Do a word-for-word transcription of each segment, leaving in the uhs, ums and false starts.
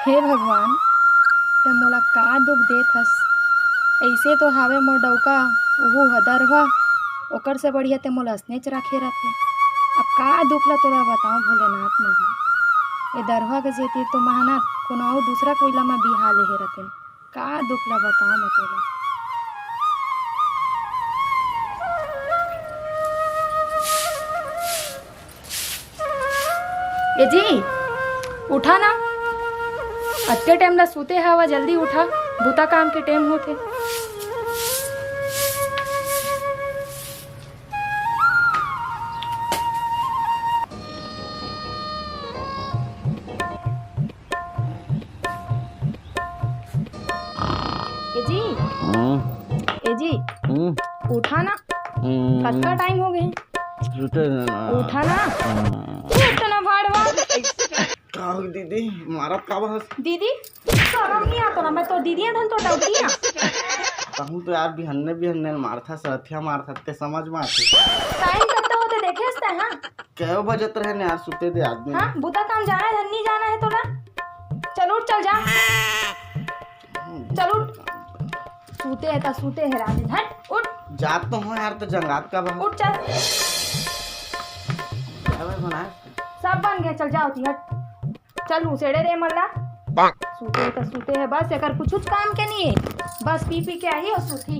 हे भगवान, ते मोला का दुख देत हस? अइसे तो हावे मोर डउका, उहू ह दरवा, ओकर से बढ़िया ते मोला असनेच रखे रथे। अब का दुख ला तोला बताऊं भोलेनाथ महूं। ए दरवा के सेती तो महना कोनो अउ दूसरा कोइला म बिहा लेहे रतेन। का दुख ला बताऊं मैं तोला? ए जी, उठा ना। अतके टाइम ला सुते हवा, जल्दी उठा, बुता काम के टाइम होथे। ए जी, हम्म, ए जी, हम्म, उठा ना। हम्म। कतका टाइम हो गए? सुते ना। उठा ना। हम्म। उठ ना भाड़वा। का हो दीदी, मारत का बहस? दीदी, शरम नहीं आता ना, मैं तो दीदी हन तो डौकी हूं। कहूं तो यार, बिहन्ने बिहन्ने मारथा, सरथिया मारथा, ते समझ में आथे। टाइम कत्ता होते देखे हस्ते, हां? कयो बजत रहे ने यार, सुते दे आदमी। हां, बुता काम जाना है, नहीं जाना है तोला? चल उठ, चल जा। चल उठ। सुते है ता सुते है रानी, हट, उठ। जात तो हूं यार, तो जंगात का बा। उठ, चल। क्या भाई बना? सब बन गए, चल जाओ ती, हट। चल, उसेड़े रे मल्ला। सुते है ता सुते है, बस एकर कुछ काम के नहीं है, बस पी पी के आही और सुती।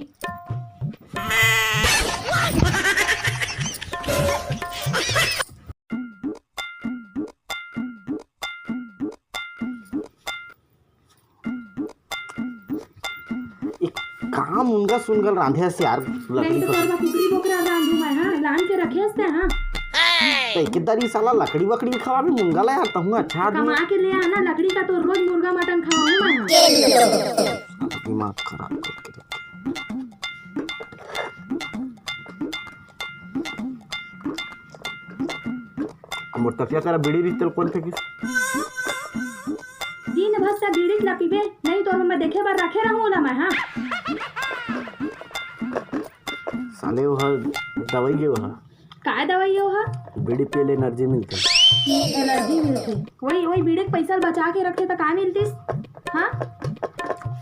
ए, का मुनगा सुनगा ल रांधे हस यार, लकड़ी नहीं तो का। तोर बर कुकरी बोकरा रांधू मैं, हां? लान के रखे हस्ते, हां? तो एक दारी साला लकड़ी वकड़ी खवाबे मुनगा ला यार, तहूं अच्छा आदमी। कमा के ले आना लकड़ी का, तो रोज मुर्गा मटन खवाऊं मैं, हां? दिमाग खराब करके रखे। अब मोर तकिया करा बीड़ी रिश्ते कोन फेंकिस? दिन भर से बीड़ी ला पीबे, नहीं तो मैं देखे बर रखे रहूं ओला मैं, हां? साले वो ह दवाई है वो ह। काय दवाई है वो ह? बीड़ी पिए ले एनर्जी मिलथे। एनर्जी मिलथे। वही, वही बीड़ी के पैसा बचा के रखे त का मिलतिस? हां?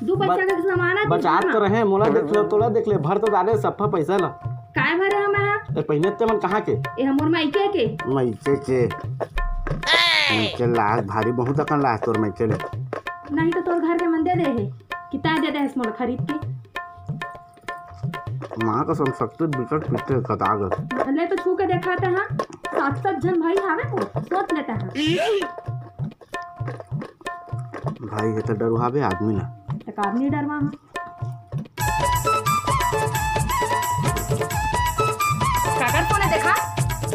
दू पैसा ब-, के सामान आतिस बचात ना। तो रहे, मोला देख ले, तोला देख ले, भर तो डाले सफा पैसा ला। काय भरे हम हां? ए, पहिने ते मन कहां के? ए, हमर माइके के। माइके के। माइके लाज भारी, बहुत अकन लाज तोर माइके ले। नहीं तो तोर घर के मन दे दे हे, कि तैं दे दे हस मोला खरीद के। मां कसम, शक्ति बिकट पीते कदा गए। ले तो छू के देखा त हां, सात सात झन भाई हावे को, सोच लेता हां। भाई, ये तो डरुहावे आदमी ना। त का आदमी डरवा हां? काकर फोन है? देखा,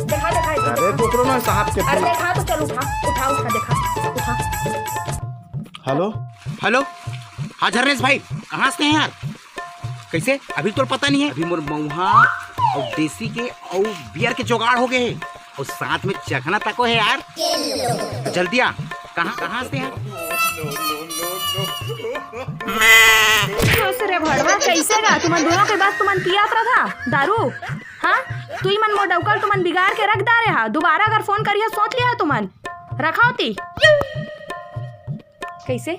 देखा, देखा, अरे, देखा। पकड़ो ना साहब के अरे, फोन। देखा तो चल, उठा, उठा, उठा, देखा, उठा। हेलो। हेलो। हां, झरनेश भाई, कहां से हैं यार? कैसे? अभी तो पता नहीं है। अभी मोर मऊहा और देसी के और बियर के जुगाड़ हो गए हैं। और साथ में चखना तको है यार। जल्दी आ। कहां, कहां से हैं? कइसे रे भड़वा, कइसे गा? तुमन दोनों के बाद तुमन पियत रहा दारू? हां? तुई मन मोर डौका ल तुमन बिगाड़ के रख डारे हा। दोबारा अगर फोन करिहा, सोच लिहा तुमन। रखा होती। कइसे?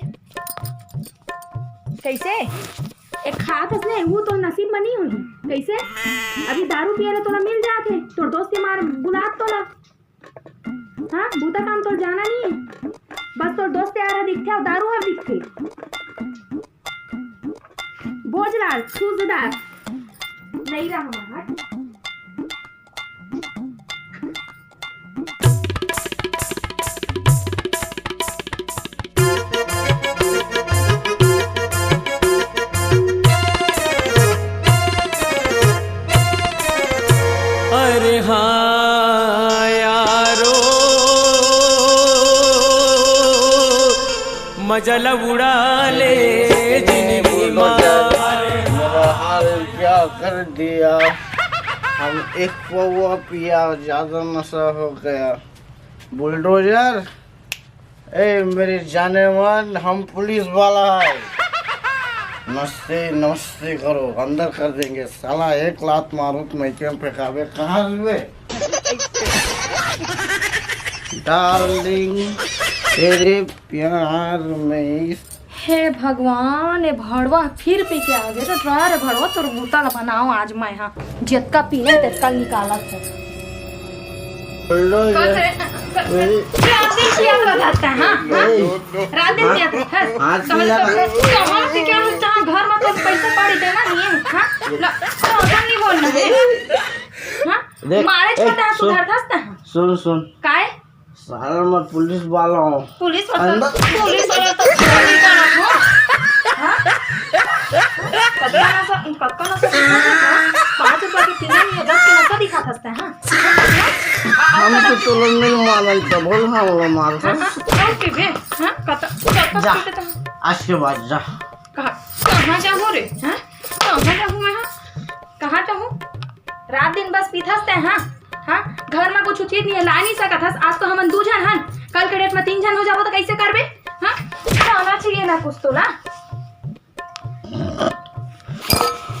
कइसे? एक खात हस ने, वो तोर नसीब म नहीं होही। कइसे? अभी दारू पिए ला तोला मिल जात हे, तोर दोस्त के मार बुलात तोला। हां, बूता काम तोर जाना नहीं है। बस तोर दोस्त यार दिखथे और दारू हर दिखथे। बोझ लाल, सूझदार। नहीं रहा हट। अरे हां यारो, मजा ला उड़ा ले जिंदगी मा। मेरा हाल क्या कर दिया, हम एक पौवा पिया, ज्यादा नशा हो गया। बुलडोजर, ए मेरे जाने मन, हम पुलिस वाला है। नमस्ते, नमस्ते करो, अंदर कर देंगे साला। एक लात मारो तो मैं क्यों फेंकावे, कहाँ हुए? डार्लिंग, तेरे प्यार में इस हे भगवान, ए भड़वा फिर पी के आ गे। तो रे भड़वा, तोर बूता ल बनाओ आज मैं, हाँ, जतका पीने तेतका निकालत हे। बोलो ये। कत-, कत-, रात दिन पिया तो रहता है, हाँ, हाँ? ए। रात दिन पिया तो है। आज समझ पिया तो, तो, तो हम से क्या होता है, घर में तो पैसा कौड़ी देना नहीं है, हाँ? ना, तो अपन नहीं बोलना है, हाँ? देख, मारे ए, छोटा सुन, सुधर धसता है। सुन, सुन। काय? साला मैं पुलिस वाला हूँ। पुलिस वाला, अंदर पुलिस वाला तो पुलिस वाला हो। हाँ? कतका नशा, कतका नशा दिखा था, हाँ? पाँच रुपया के पीना नहीं है, दस के नशा दिखा था, हाँ? हम तो चलो नहीं मानन, तो बोल हाँ, वो मार हाँ, हाँ, ओके बे, हाँ? कत-, कत-, कत-, जा, कत-, कत-, आज के बाद जा। कहाँ, कहाँ जाहूँ रे, हाँ? कहाँ जाहूँ मैं, हाँ? कहाँ जाहूँ? रात दिन बस पीथस ते, हाँ? हाँ? घर में कुछ चीज नहीं है, ला नहीं सकत हस। आज तो हमन दू झन हन, कल के डेट में तीन झन हो जाबो तो कैसे करबे? हाँ? खाना चाहिए ना कुछ तो ना।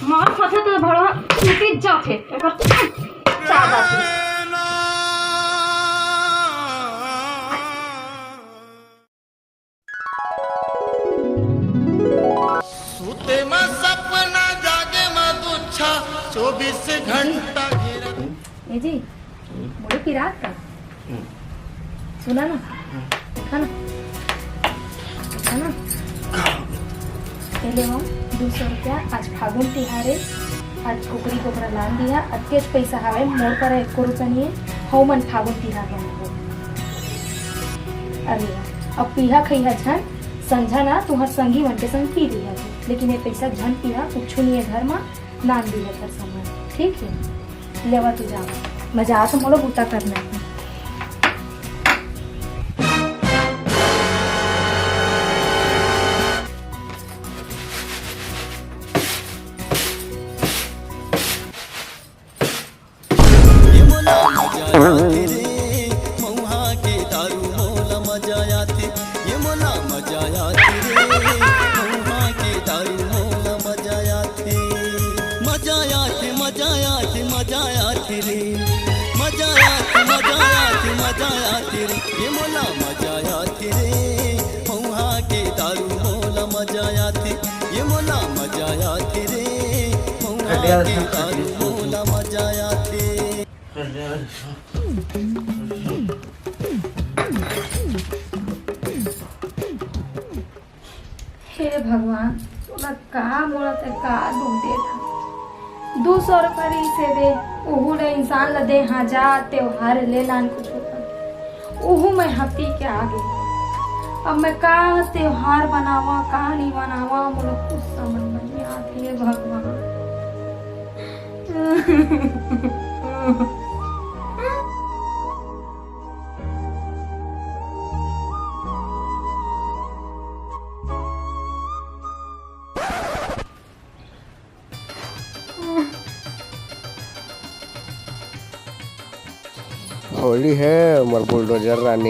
मार खाथे तो भड़ा टूटी जाथे। एकर चाह बात है। सुते म सपना, जागे म दुच्छा, चौबीस घंटा घेरा। ए जी, मुड़ी पिरात का? हम्म। सुना ना, हम्म। देखा ना, देखा ना। ये ले वो दू सौ रुपया, आज फागुन तिहार है, आज कुकरी कोकरा लान दिया, अतकेच पैसा हवे मोर करा, एको रुपया नहीं है, हो मन फागुन तिहार मनाबो। अरे, अब पीहा खइहा झन, संझा ना तुहर संगी मन के संग पी लिहा, लेकिन ये पैसा झन पीहा, कुछु नहीं है घर मा, लान दिहा कर सामान, ठीक है? लेवा तू जावा, मैं जात मोला बूता करना है। ये मोला मजा आथे रे, मऊहा के दारू मोला मजा आथे। ये मोला मजा आथे रे, मऊहा के दारू मोला मजा आथे। मजा आथे, मजा आथे, मजा आथे रे। मजा आथे, मजा आथे, मजा आथे रे। ये मोला मजा आथे रे, मऊहा के दारू मोला मजा आथे। ये मोला मजा आथे रे, मऊहा के दारू मोला मजा आथे। हे भगवान, तोला का मोला ते का दुख देत हस? दू सौ रुपया रहिस हे बे, ओहू ल इंसान ल दे, हाँ, जा, त्योहार ले लान कुछु कर। ओहू मैं ह पी के आ गे। अब मैं का त्योहार बनावा, का नहीं बनावा, मोला कुछ समझ में नहीं आत हे भगवान। होली हे मोर बुलडोजर रानी।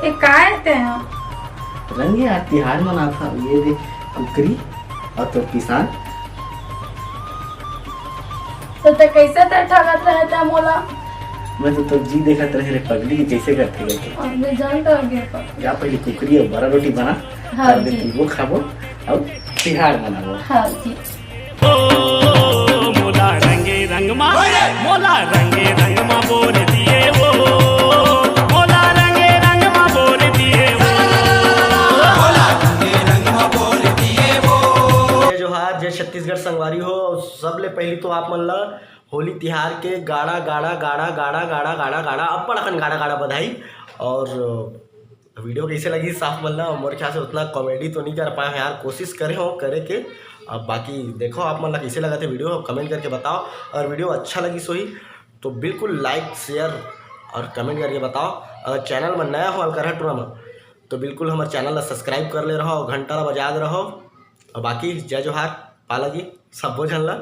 ए, काय ते ह? रंग यार, तिहार मनात हन, ये दे कुकरी अउ तोर किसान। तो ते कैसे ते ठगत रहे ते मोला? मैं तो तोर जी देखत रहे रे पगली, कि जैसे करथे करके। अब मैं जान तो गया पगली। जा पहली कुकरी अउ बरा रोटी बना, हाँ तब जी। पीबो खाबो अउ तिहार मनाबो। हाँ जी। ओ, मोला रंगे रंग मा, मोला रंगे रंग मा बोर दिए वो, मोला रंगे रंग मा बोर दिए वो, मोला रंगे रंग मा बोर दिए वो। जय जोहार, जय छत्तीसगढ़ संगवारी हो। सबले पहली तो आप मन ला होली तिहार के गाड़ा, गाड़ा, गाड़ा, गाड़ा, गाड़ा, गाड़ा, गाड़ा, अब्बड़ अकन गाड़ा, गाड़ा बधाई। और वीडियो कैसे लगी साफ मन ला, मोर ख्याल से उतना कॉमेडी तो नहीं कर पाए हो यार, कोशिश करे हो करे के। अब बाकी देखो आप मन ला कैसे लगा थे वीडियो, कमेंट करके बताओ। और वीडियो अच्छा लगी सोही तो बिल्कुल लाइक, शेयर और कमेंट करके बताओ। अगर चैनल में नया हो अलकरहा टूरा में तो बिल्कुल हमारे चैनल ला सब्सक्राइब कर ले रहो, घंटा ला बजा दे रहो। और बाकी जय जोहार, पाला जी, सब्बो झन ला।